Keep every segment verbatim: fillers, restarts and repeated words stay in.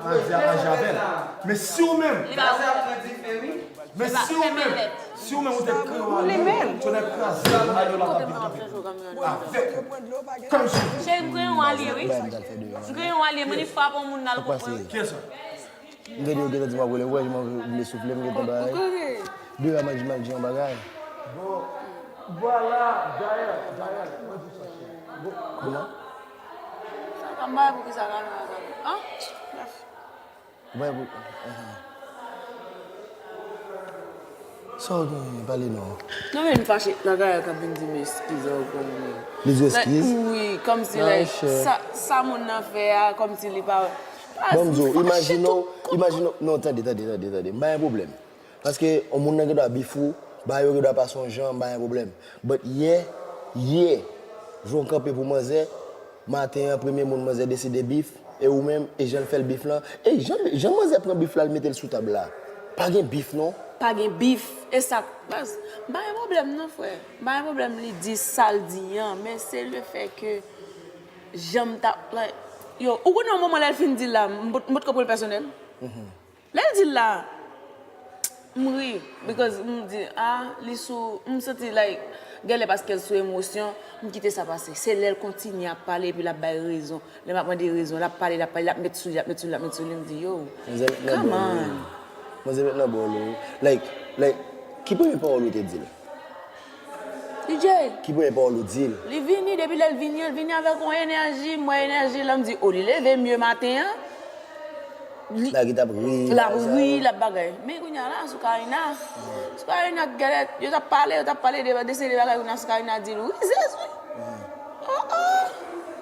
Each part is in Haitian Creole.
Aji aji avè l. Men si w menm, men si w menm, si w menm ou te kreye yon alye, ou t ap kraze yon alye la, t ap vin kanpe avè l. Kòmsi. Cheri, m kreye yon alye, wi. M kreye yon alye, men li frape yon moun nan, l konprann. Kiyès sa? M tande yo gentan di m ap rele, wè, m vle soufle, m gentan bay. Deyo a mal di, mal di yon bagay. Bon, vwala, dayè, dayè, mwen di sa, cheri. Bon, kòman? Sa ka m bay pou ki sa ka nan sa? An? Brèf. Ou bay pou, ahan. Sa w genyen, pale non. Non, men m fache, la Gaëlle k ap vin di m eskiz ankò, men. Li di w eskiz? Wi, kòmsi, like, sa, sa moun nan fè a, kòmsi li pa, pa, m fache tout. Ban m di w, imajine w, imajine w, non, tande, tande, tande, tande, m pa gen pwoblèm. Paske yon moun nan gen dwa bif ou, bagay yo gen dwa pase yon jan, m pa gen pwoblèm. But yè, yè, jan w kanpe pou manzè, maten an, premye moun manzè deside bif, e ou menm, e jan l fè l bif lan, e jan, jan manzè pran bif la, l mete l sou tab la. Pa gen bif, non. Pa gen bif, e sa, baz, m pa gen pwoblèm, non, frè. M pa gen pwoblèm li di sa l di an, men se le fè ke jan m t ap, like, yo, ou konnen yon moman lè l fin di l la, m pot, m pot ko pran l pèsonèl. Lè l di l la, m ri, because m di, ah, li sou, m santi, like, genlè paske l sou emosyon, m kite sa pase. Se lè l kontinye ap pale, epi l ap bay rezon. Lè m ap mande rezon, l ap pale, l ap pale, l ap met sou li, l ap met sou li, l ap met sou li, m di, yo, come on. Manzè met nan bòl ou. Like, like, ki premye pawòl ou te di l? D J. Ki premye pawòl ou di l? Li vini, depi lè l vini an, l vini avèk yon enèji, m wè enèji l lan, m di, o, li leve mye maten an. Li, la ki t ap ri, l ap ri, l ap bagay. Men kounye a la, sou Karina. Sou Karina, gade, yo t ap pale, yo t ap pale de, de seri de bagay, kounye a sou Karina di l, rizèz, wi. Oh, oh.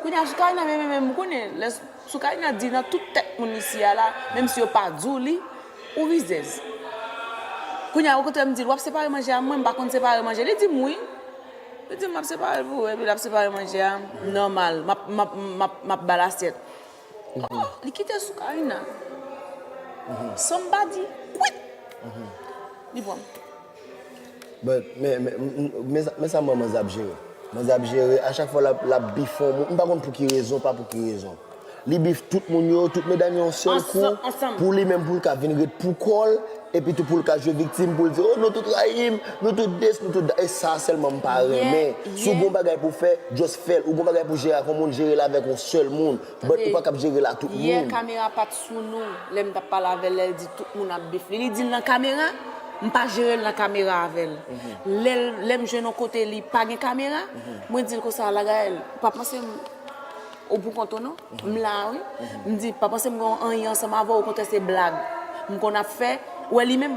Kounye a sou Karina, men, men, men, m konnen, lè sou Karina di nan tout tèt moun isi a la, menm si yo pa di w li, ou rizèz. Kounye a, okontrè, m di l, w ap separe manje a? Mwen, m pa konn separe manje. Li di m wi. Li di m, m ap separe l pou ou, epi l ap separe manje a. Nòmal, m ap, m ap, m ap, m ap ba l asyèt. Oh, li kite sou Karina. Somebody, kwit! Li pran m. But, men, men, men, men sa, men sa manzè ap jere. Manzè ap jere, a chak fwa l ap, l ap bif yon moun, m pa konn pou ki rezon, pa pou ki rezon. Li bif tout moun yo, tout medam yo yon sèl kou, pou li menm, pou l ka vin ret pou kò l, epi tou pou l ka jwe viktim, pou l di, oh, nou tout rayi m, nou tout this, nou tout that. E sa sèlman m pa renmen. Si w gen yon bagay pou w fè, just fè l. Ou gen yon bagay pou w jere ak yon moun, jere l avèk yon sèl moun. But ou pa kab jere l ak tout moun. Yè, kamera pa t sou nou, lè m t ap pale avè l, lè l di tout moun ap bif li. Li di l nan kamera, m pa jere l nan kamera avè l. Lè l, lè m jwenn yon kote li pa gen kamera, mwen di l konsa, la Gaëlle, pa panse m, ou pou kont ou non. M la, wi. M di, pa panse m gen anyen ansanm avè w, okontrè se blag m konn ap fè. Ou wè li menm,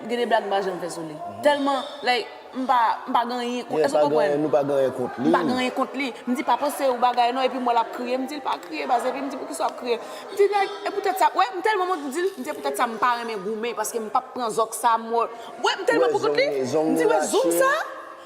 gen de blag m pa janm fè sou li. Tèlman, like, m pa, m pa gen anyen kont, èske w konprann? Nou pa gen anyen kont li. M pa gen anyen kont li. M di, pa panse ou bagay non, epi m wè l ap kriye. M di l pa kriye, baz, epi m di, poukisa w ap kriye? M di, nèg, e poutèt sa, wè, m tèlman mond, m di l, m di, e poutèt sa m pa renmen goumen, paske m p ap pran zòk sa, m wè, wè, m tèlman pou kont li. M di, wè, zong sa,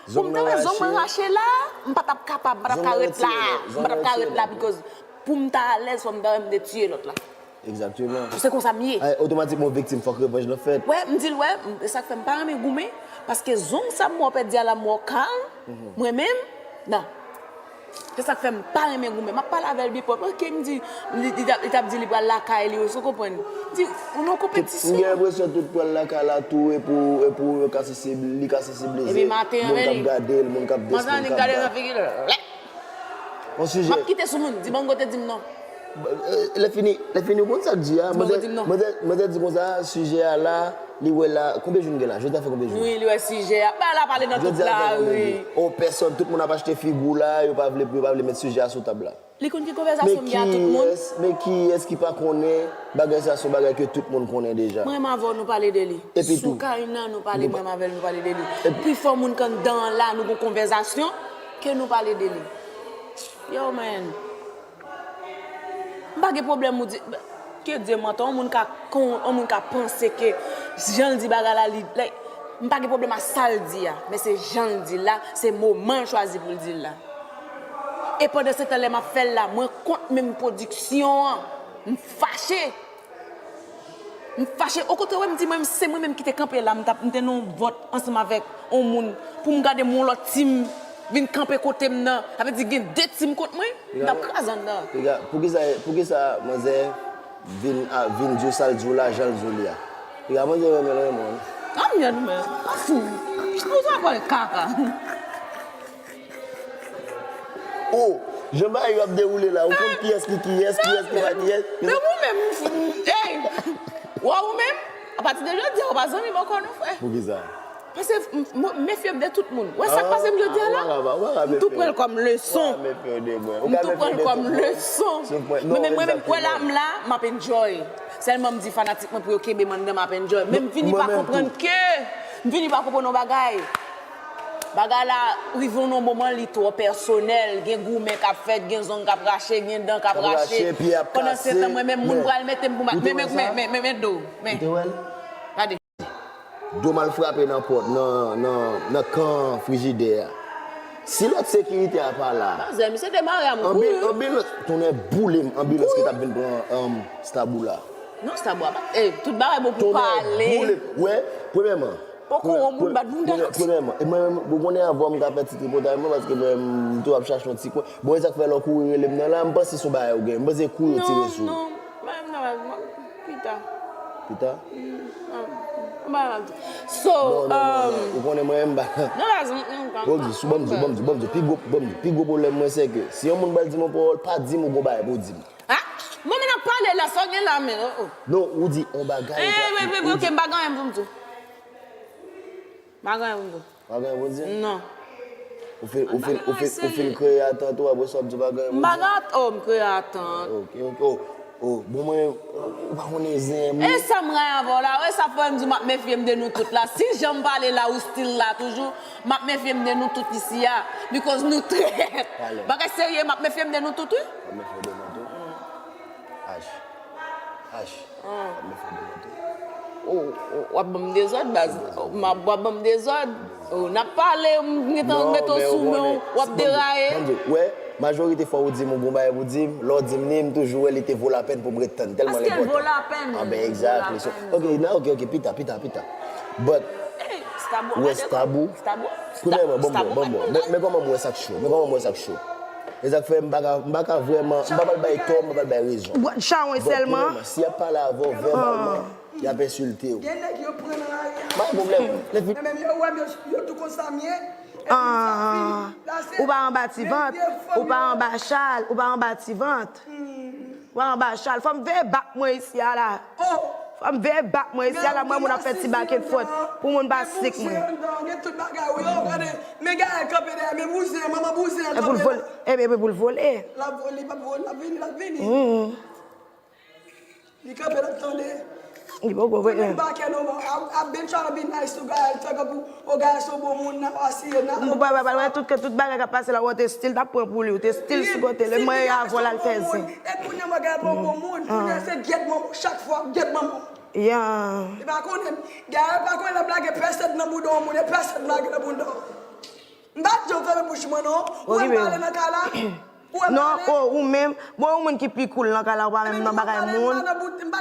pou m ta wè zong mwen rache la, m pa t ap kapab, m pa t ap ka ret la, m pa t ap ka ret la, because pou m ta alèz, fò m ta wè m te tiye lòt la. Egzakteman. Se konsa m ye. Ay, otomatikman, viktim, fòk revanj lan fèt. Wè, m di l, wè, m, e sa k fè m pa renmen goumen, paske zong sa m wè w pèdi a la, m wè w kalm, mwen menm, non. Se sa k fè m pa renmen goumen. M ap pale avè l bifò, paske m di, li, li t ap, li t ap di li pral lakay li, ou konprann? M di, ou nan konpetisyon. M gen enpresyon tout pral lakay la tou, e pou, e pou yo ka sansib-, li ka sansibilize moun k ap gade l, moun k ap dis, moun k ap bat. Yon sijè. M ap kite sou moun, di Mango te di m non. Eh, lè fini, lè fini, ou konn sa k di a? Manzè, manzè, manzè di konsa, sijè a la, li wè la, konbyen jou n gen la? Jodi a fè konbyen jou? Wi, li wè sijè a. Ba la pale nan tout lari. O, pèsòn, tout moun ap achte figi w la, yo pa vle, yo pa vle met sijè a sou tab la. Li konn ki konvèsasyon m gen ak tout moun. Men kiyès, men kiyès ki pa konnen bagay sa se yon bagay ke tout moun konnen deja? Mwen menm avè w, nou pale de li. Epi tou. Sou Karina, nou pale, mwen menm avè l, nou pale de li. Epi pifò moun k anndan an la, nou gon konvèsasyon ke nou pale de li. Yo, man. M pa gen pwoblèm ou di, ke Dye manti, yon moun ka kon, yon moun ka panse ke jan l di bagay la, li, like, m pa gen pwoblèm a sa l di a, men se jan l di l la, se moman l chwazi pou l di l la. E pandan se tan lè m ap fè l la, mwen kont menm pwodiksyon an, m fache. M fache, okontrè, wè, m di mwen, se mwen menm ki te kanpe la, m t ap, m te nan yon vòt ansanm avèk yon moun pou m gade m yon lòt team vin kanpe kote m nan. Sa vle di gen de team kont mwen, m t ap kraze anndan. Piga, poukisa, poukisa manzè vin, a, vin di w sa l di w la, jan l di w li a. Piga mwen te renmen l renmen w. A mèd, men. Pou sa pral kaka. Oh, jan bagay yo ap dewoule la, ou konn kiyès ki kiyès, kiyès ki pa kiyès. Men ou menm, ey, wè ou menm, apati de jodi a, ou pa zanmi m ankò non, frè. Poukisa? Paske m, m, mefye m de tout moun. Wè sa k pase m jodi a la? M tou pran l kòm leson. M tou pran l kòm leson. Men, men mwen menm, wè la m la, m ap enjoy. Sèlman m di fanatik mwen pou yo kenbe m anndan, m ap enjoy. Men m fini pa konprann ke, m fini pa konprann yon bagay. Bagay la rive yon moman li twò pèsonèl, gen goumen k ap fèt, gen zong k ap rache, gen dan k ap rache. Pandansetan mwen menm moun pral mete m pou m ap, men, men, men, men, men, men do, men. Gade. Do m al frape nan pòt, nan, nan, nan kan frijidè a. Si lòt sekirite a pa la. Manzè, misye te mare a m kouri. Anbilans, tonnè boule m, anbilans ki t ap vin pran um, Stabou la. Non, Stabou a pa. Ey, tout bagay bon pou pale. Tonnè boule m. Wè, premyèman. Poko yon moun bat moun dayòt. Premyèman, e mwen menm, ou konnen avan m ka fè ti tripotay mwen, paske mwen m tou ap chache yon ti kwen. Bon, e sa k fè lè w kouri rele m nan la, m panse se yon bagay ou gen. M panse kouri yo tire sou ou. Non, non, bagay m nan baz mwen. Pita. Pita? Anba la di. So, non, non, non, non. Ou konnen mwen menm ba. Non, baz mwen. Bon, di, sou, bon, di, bon, di, bon, di, pi gwo, bon, di, pi gwo pwoblèm mwen se ke si yon moun pral di m yon pawòl, pa di m ou gon bagay pou w di m. Ah, mwen menm ap pale la, sa w gen la, men, oh, oh. Non, ou di yon bagay. Eh, wi, wi, wi, ok, m pa gen anyen pou m di w. M pa gen anyen pou m di w. Pa gen anyen pou di? Non. Ou fin, ou fin, ou fin, ou fin kreye atant ou, apre sa w ap di w pa gen anyen pou di? M pa gen at-, oh, m kreye atant. Ok, ok. Oh, oh, bon, mwen, ou pa konnen zen, mwen. E sa m rayi avè w la, e sa fè m di w m ap mefye m de nou tout la. Si jan m pale la, ou still la toujou, m ap mefye m de nou tout isi a. Because nou trèt. Bagay serye, m ap mefye m de nou tout, wi. W ap mefye w de nou tout? Ach. Ach. W ap mefye w de nou tout. Oh, oh, w ap ban m dezòd, baz. W ap ban m dezòd. Oh, n ap pale, m gentan mete w sou men w, w ap deraye. Wè, majorite fwa ou di m ou gon bagay pou di m, lè w di m li, m toujou wè li te vo lapèn pou m ret tann, tèlman l enpòtan. Paske l vo lapèn. Ah ben, exactly. So, ok, nan, ok, ok, pita, pita, pita. But, wè, Stabou. Premyèman, bon, bon, bon, bon. Men, men kòman m wè sa k cho? Men kòman m wè sa k cho? E sa k fè m pa ka, m pa ka vrèman, m pa pral bay tò, m pa pral bay rezon. Bwat chawony sèlman. But premyèman, si y ap pale avè w vèbalman, y ap ensilte w. Gen nèg yo pran nan lari a. Pa gen pwoblèm. Men menm yo wè m, yo, yo tou konn sa m ye. Ah, ou pa anba ti vant, ou pa anba chal, ou pa anba ti vant. Ou pa anba chal. Fò m veye bak mwen isi a la. Fò m veye bak mwen isi a la, mwen moun ap fè ti back and forth pou moun pa sik mwen. Gen tout bagay, wi, oh, gade. Men Gaël kanpe dèyè, men bouzen, manman bouzen an kanpe la. Epi pou l vole, epi pou l vole. L ap vole, li p ap vole, l ap vini, l ap vini. Li kanpe, l ap tande. Li poko vre. Li pa care no more. I, I been trying to be nice to Gaël, fè konprann, oh, Gaël se yon bon moun, nan asiye, nan. M pa, pa, pa, pa, tout, tout bagay k ap pase la, w te still t ap pran pou li, w te still sou kote l, e mwen avè w l al fè zen. E kounye a, mwen Gaël pa yon bon moun, kounye a se gyèt manman, chak fwa, gyèt manman. Ya. Li pa konnen, Gaël pa konnen l ap lage pèsèd nan bouda yon moun, e pèsèd m lage nan bouda w. M pa t janm fèmen bouch mwen non. Ou wè m pale nan kay la? Ou wè m pale? Non, oh, ou menm, bon, yon moun ki pi cool nan kay la, ou pa menm nan bagay moun.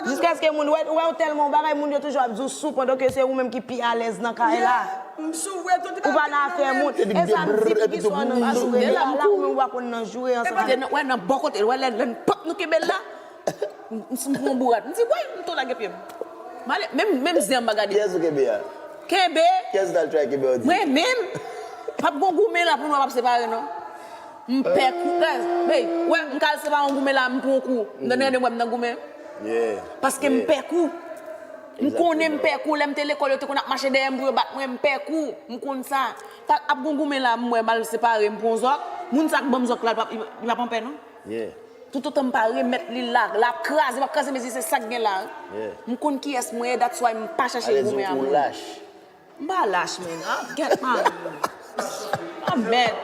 Jiskaske moun, wè, wè, ou tèlman yon bagay, moun yo toujou ap di w sou, pandan ke se ou menm ki pi alèz nan kay la. Ou pa nan afè moun. E sa m di, poukisa w nan joure la, la ou menm ou pa konn nan joure an sa. Wè nan bò kote, wè lè, lè n pòp nou kenbe l la. M, m, m pran yon bourad. M di, woy, m tou lage pye m. M ale, menm, menm zen an m pa gade. Kiyès ou kenbe a? Kenbe? Kiyès ou t al try kenbe a, ou di? Mwen menm. P ap gon goumen la pou nou p ap separe, non. M pè kou. Hey, wè, m ka al separe yon goumen la, m pran yon kou. M tande, tande, wè m nan goumen. Paske m pè kou. M konnen m pè kou. Lè m te lekòl, yo te konn ap mache dèyè m pou yo bat mwen, m pè kou. M konn sa. Pa ap gon goumen la, m wè m al separe, m pran yon zòk. Moun sa k ban m zòk la, li p ap, li p ap anpè, non. Toutotan m pa remèt li la, l ap kraze, m ap kraze, mezye, se sa k gen la. M konn kiyès mwen ye, that's why m pa chache goumen a moun. M pa lach, man. Ah, get my. Ah, mèd.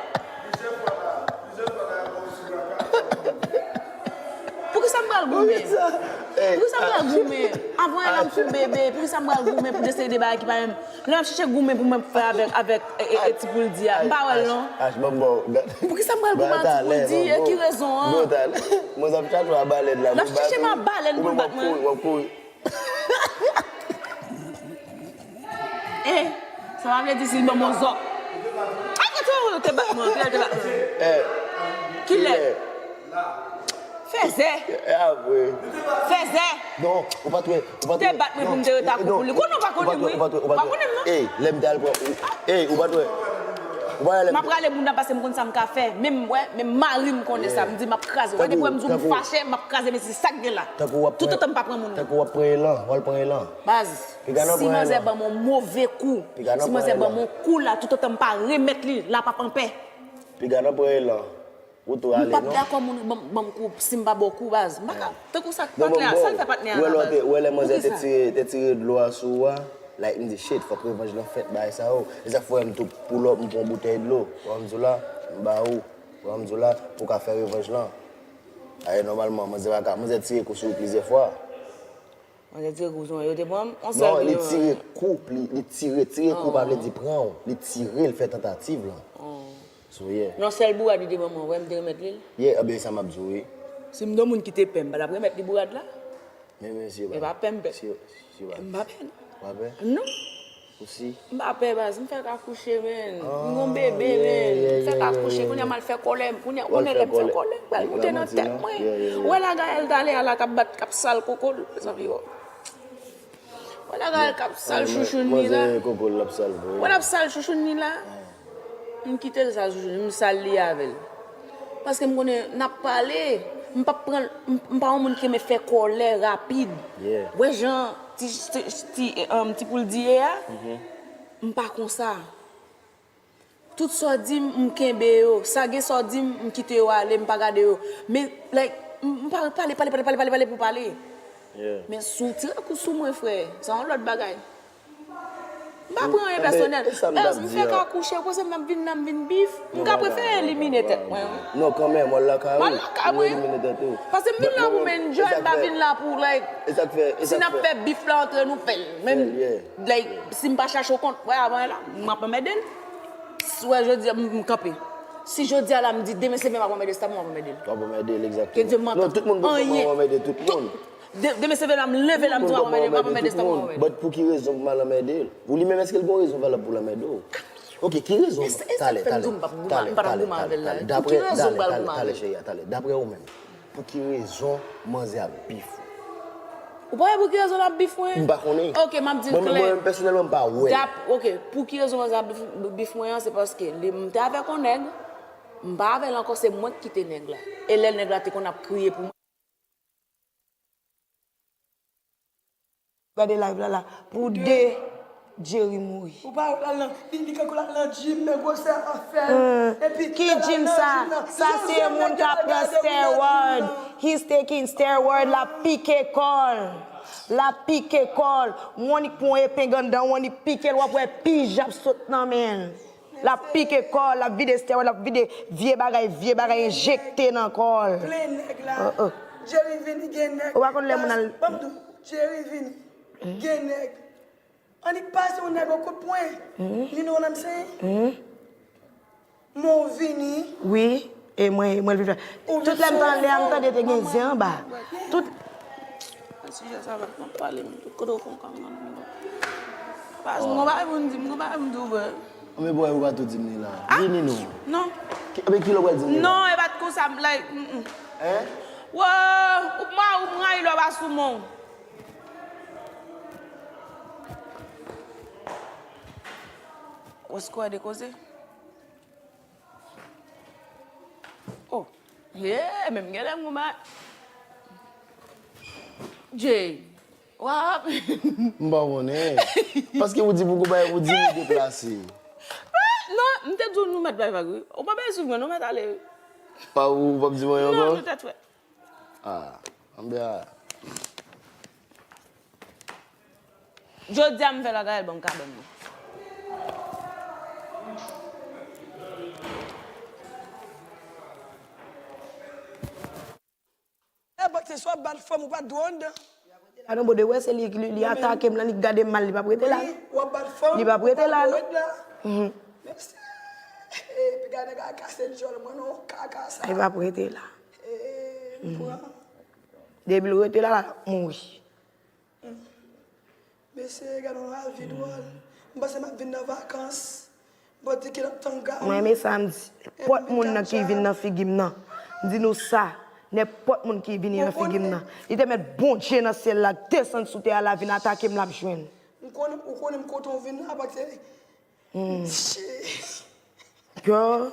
Poukisa m pral goumen? Poukisa m pral goumen? Avan yè la m fè yon bebe, poukisa m pral goumen pou de seri de bagay ki pa menm? Lè m ap chèche goumen pou mwen fè avèk, avèk, e, e, e, ti poul di a. M pa wè l non. Ach, ban m ba w, gad. Poukisa m pral goumen ak ti poul di? E ki rezon an? Bon talè. Mwen ap chache yon balèn la. L ap chache m a balèn pou l bat mwen. W ap kouri, w ap kouri. Eh, sa pa vle di si l ban m yon zòk. A, ki tou te bat mwen, kilè l te bat mwen? Kilè? Fèzè. Fèzè. Non, ou pa t wè, ou pa t wè. Te bat mwen pou m te rete ak ou pou li. Konnen ou pa konnen mwen. Ou pa konnen m non. Ey, lè m te al pran ou. Ey, ou pa t wè. Ou pa wè lè m. M ap rale moun nan paske m konn sa m ka fè. Menm, wè, menm mari m konnen sa. M di m ap kraze. Wè depi wè m di w m fache, m ap kraze, men se sa k gen la. Toutotan m pa pran moun nan. Tankou w ap pran elan, w al pran elan. Baz, si manzè ban m yon move kou, si manzè ban m yon kou la, toutotan m pa remèt li, l ap ap anpè. Piga nan pran elan. Ou tou ale non. M p ap dakò moun ban m kou si m pa ba w kou baz. M pa ka, tankou sa patnè a, sa l fè patnè a la baz? Ou wè lè manzè te tire, te tire dlo a sou ou a, like, m di shit, fòk revanj lan fèt bagay sa yo. E sa k fè m tou pull up, m pran yon boutèy dlo. Ou wè m di w la, m ba ou. Ou wè m di w la, pou w ka fè revanj lan. Aye, nòmalman, manzè pa ka, manzè tire kou sou ou plizyè fwa. Manzè tire kou sou mwen, yo te pran m, yon sèl kou. Non, li tire kou, li, li tire, tire kou pa vle di pran w. Li tire, l fè tantativ lan. So, yeah. Non, sèl bourad li te ban mwen, wè m te remèt li l. Yeah, ebyen, sa m ap di w, wi. Si m te yon moun ki te pè, m pa t ap remèt li bourad la. Men, men, si yo pa. E pa pè m pè. Si yo, si yo pa. M pa pè. Ou pa pè? Non. Ou si? M pa pè, baz, m fèk akouche, menn. M gon bebe, menn. M fèk akouche, kounye a m al fè kòlè, kounye a, kounye a lè m fè kòlè, m pral moute nan tèt mwen. Ou wè la Gaël talè a la k ap bat, k ap sal koko l, mezanmi, o. Wè la Gaël k ap sal chouchoun li la. Manzè koko l ap sal vre. Wè l ap sal chouchoun li la. M kite l sal chouchoun li, m sal li avè l. Paske m konnen n ap pale, m p ap pran, m, m pa yon moun ki renmen fè kòlè rapid. Wè jan ti, ti, ti, um, ti poul di ye a, m pa konsa. Tout sa w di m, m kenbe yo. Sa gen sa w di m, m kite yo ale, m pa gade yo. Men, like, m, m pa pale, pale, pale, pale, pale, pale pou pale. Men si w tire kou sou mwen, frè, sa yon lòt bagay. M pa pran anyen pèsonèl. Baz, m fèk akouche, ou panse m ap vin la, m vin bif? M ka prefere elimine tèt mwen, wi. Non, kanmenm, w al lakay ou. M al lakay mwen. Paske m vin la pou m enjoy, m pa vin la pou, like, si n ap fè bif la antre nou, fè l. Men, like, si m pa chache w kont, wè, avan la, m ap anmède l. Si w wè jodi a, m, m kanpe. Si jodi a la, m di, demen se demen, m ap anmède staff mwen, m ap anmède l. W ap anmède l, egzakteman. Ke Dye mantan. Non, tout moun gon moman w anmède tout moun. De-, demen se demen la, m leve la, m di, m ap anmède, m ap anmède staff mwen, m ap anmède l. But pou ki rezon pou m al anmède l? Ou li menm, èske l gon rezon valab pou l anmède w? Ok, ki rezon? Talè, talè, talè, talè, talè, talè, cheri, talè. Daprè ou menm, pou ki rezon manzè ap bif ou? Ou pa wè pou ki rezon l ap bif mwen? M pa konnen. Ok, m ap di l klè. Mwen menm pèsonèlman, m pa wè. Dap-, ok, pou ki rezon manzè ap bif, bif mwen an, se paske li, m te avèk yon nèg, m pa avè l ankò, se mwen k kite nèg la. E lè nèg la te konn ap kriye pou mwen. Gade live la la. Pou de, Jerry mouri. Ou pa wè l al nan, li, li kankou l al nan gym, men gwosè an fè l. Epi ki gym sa? Sa se moun k ap pran steroid. He's taking steroid. L ap pike kò l. L ap pike kò l. Monik pran yon epeng anndan, Monik pike l, w ap wè pij ap sot nan men l. L ap pike kò l, l ap vide steroid, l ap vide vye bagay, vye bagay enjekte nan kò l. Plen nèg la. Jerry vini gen nèg. Ou pa konn lè moun al. Ban m di w, Jerry vini gen nèg. Annik pase yon nèg yon kout pwen. You know what I'm saying? Mwen w vini. Wi, e mwen, e mwen l vin fè. Tout lè m tande, lè m tande te gen zen anba. Tout. Sijè sa va, m ap pale, m tout kote w fè yon kòm nan. Pas m gon bagay pou m di, m gon bagay pou m di w vre. Anben bòy, ou pa tou di m li la. Vini non. Non. Anben kilè w pral di m li la? Non, e pa t konsa, like, mm, mm. Hein? Wo, ou mari w, m rayi lè w pa sou men w. Ou eskwa de koze? Oh. Yeah, menm genlè m konba. Jay. Wap. M pa konnen. Paske ou di pou konba, ou di ou deplase. Non, m te di w nou mèt bay vag, wi. Ou pa bezwen swiv mwen, nou mèt ale, wi. Pa ou, ou p ap di mwen ankò? Non, nou tèt frèt. Ah, anben a. Jodi a m fè la Gaëlle ban m kabann mwen. E bòt se swa bat fanm ou pa dwe anndan. La non, bòde wè se li, li, li atake m lan, li gade m mal, li p ap rete la. Wi, w ap bat fanm, li p ap rete la non. Mèsi. Epi gade nèg a kase djòl mwen non, kaka sa. Li p ap rete la. E, m pran. Depi l rete la, l ap mouri. Mesye, gade yon lavi dwòl. M panse m ap vin nan vakans. Bòt di ki l ap tann gawo. Mwen renmen sa, m di, nenpòt moun nan ki vin nan figi m nan, m di nou sa, Nenpòt moun ki vini nan figi m nan. Li te mèt Bondye nan syèl la desann sou tè a la vin atake m, l ap jwenn. M konnen, ou konnen m kote w vin la, paske Yo,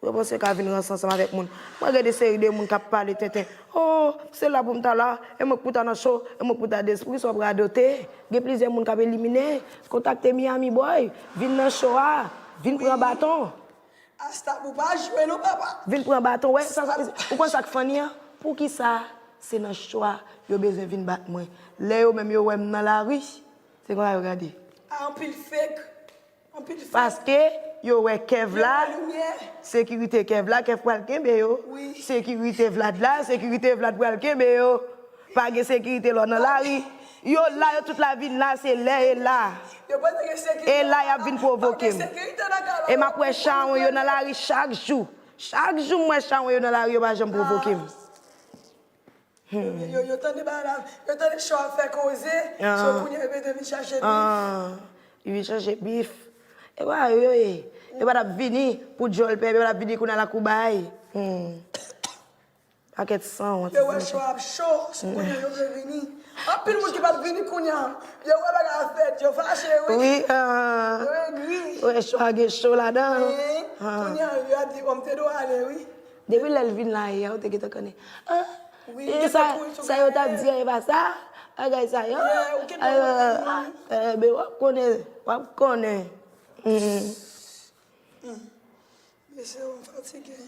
yo panse ka vin ranse ansanm avèk moun. Mwen gen de seri de moun k ap pale tenten. Oh, se la pou m ta la, e mwen k pou ta nan cho, e mwen k pou ta des. Poukisa w ap radote? Gen plizyè moun k ap elimine. Kontakte Miami Boy, vin nan cho a, vin pran baton. Asta pou pa jwe non, papa. Vin pran baton, wè, sa, sa, ou konn sa k funny an? Poukisa se nan cho a yo bezwen vin bat mwen? Lè yo menm yo wè m nan lari, se konsa yo gade. A, anpil fake. Anpil fake. Paske yo wè Kev la, yo wè limyè. Sekirite Kev la, Kev pral kenbe yo. Wi. Sekirite Vlad la, sekirite Vlad pral kenbe yo. Pa gen sekirite lè w nan lari. Yo la, yo tout la vin la, se lè e la. Yo panse gen sekirite. E la, y ap vin pwovoke m. Pa gen sekirite nan kay la. E m ap wè chawony yo nan lari chak jou. Chak jou m wè chawony yo nan lari, yo pa janm pwovoke m. Yo, yo, yo tande bagay la, yo tande cho a fè koze, so kounye a yo bezwen vin chache bif. Ah, yo vin chache bif. E pa yo ye. Yo pa t ap vini pou djòl pè, yo pa t ap vini kounye a la kou bay. Hmm. Pakèt sanwont. Yo wè cho a ap cho, so kounye a yo vle vini. Anpil moun ki pa t vini kounye a, yo wè bagay la fèt, yo fache, wi. Wi, ah. Yo egri. Wè cho a gen cho ladan. Wi. Ah. Kounye a, yo ap di, bon, m te dwe ale, wi. Depi lè l vin la yè, ou te gentan konnen. Ah, wi, e sa, sa yo t ap di an, e pa sa? Bagay sa yo. Yeah, ou gentan konnen. Ah, eh, ben, w ap konnen, w ap konnen. Mm. Mm. Mesye, m fatige.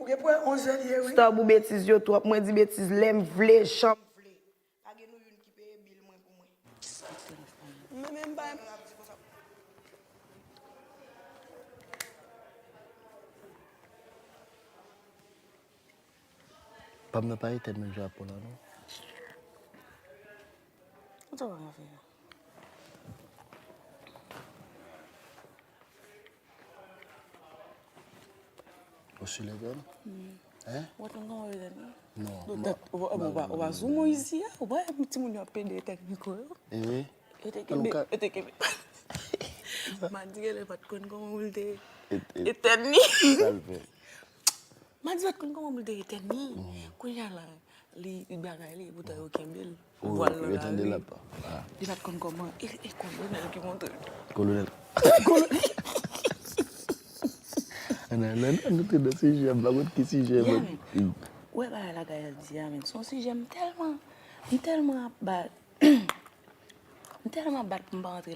Ou gen pou wè onz è li ye, wi. Stop ou betiz yo twòp. Mwen di betiz lè m vle, jan m vle. Pa gen nou youn ki peye bil mwen pou mwen. Men, men, m pa. Pam nan pa etèn menm jan ak mwen la, non. Ou ta wè afè a. Ou si legal? Hein? Ou konn kòman yo etèn? Non. Ou pa, ou pa, ou pa sou mwen isi a? Ou pa wè timoun yo ap pede etèn mikwo yo? Eh wi. Yo te kenbe, yo te kenbe. Madi genlè pa t konn kòman pou l te etèn li. Sa l fè? Madi pa t konn kòman pou l te etèn li. Kounye a la, li, li bagay li, poutan yo kenbe l. Vwal nan lari. Li pa t konn kòman. E, e kolonèl ki montre l. Kolonèl. Kolonèl. Ann, ann, ann, ann antre nan sijè, m pa konn ki sijè, men. Ou wè bagay la Gaëlle di a, men, se yon sijè m tèlman, m tèlman ap bat, m tèlman ap bat pou m pa antre